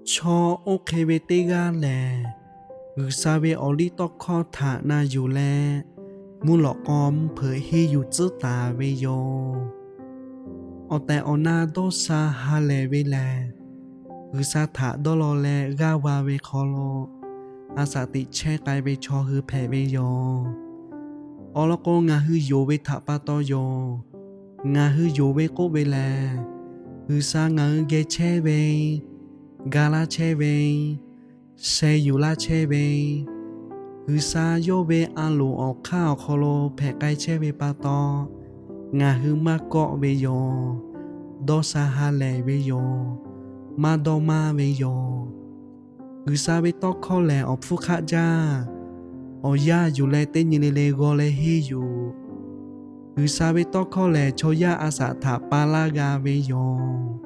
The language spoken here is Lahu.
Chaw oˇ hk'e ve teˇ g'aˇ lehˬ, G'uiˬsha ve awˬliˇtawˇhkawˇ htaꞈ na yuˬ leh, mvuhˇ lawꞈ k'aw mvuhˇ hpeuꞈ henˇ yuˬ tcuhˉ taˍ ve yoˬ. Awˬ tehˬ awˬ na dawˇ sha ha lehˬ ve lehˬ, G'uiˬsha htaꞈ dawˇ law leh g'aˇ va ve hk'aw lo a shaꞈ teꞈ chehˇ k'ai ve chaw hui hpehꞈ ve yoˬ. Awˬ lawn k'o, ngaˬ hui yonˍ ve htaꞈ pa taw yoˬ. Ngaˬ hui yonˍ ve k'oˆ ve lehˬ, G'uiˬsha ngaˬ hui geh chehˇ ve, ga laˇ chehˇ ve, sheh yuˬ laˇ chehˇ ve, G'uiˬsha yawˇ ve a loˍ awˬ hk'aˇ awˬ hk'aw lo hpehꞈ k'ai chehˇ ve pa taw, ngaˬ hui maˇ kawˆ ve yoˬ. Dawˇ sha ha lehˬ ve yoˬ. Maˇ dawˇ maˇ ve yoˬ. G'uiˬsha ve tawˇ hkawˇ lehˬ, awˬ hpfuhˇ hk'aˆ jaˇ. Awˬ yanˇ yuˬ leh teˇ nyi le le g'aw leh henˇ yuˬ. G'uiˬsha ve tawˇ hkawˇ lehˬ, chaw yaˇ a shaꞈ htaꞈ pa laˇ g'a ve yoˬ.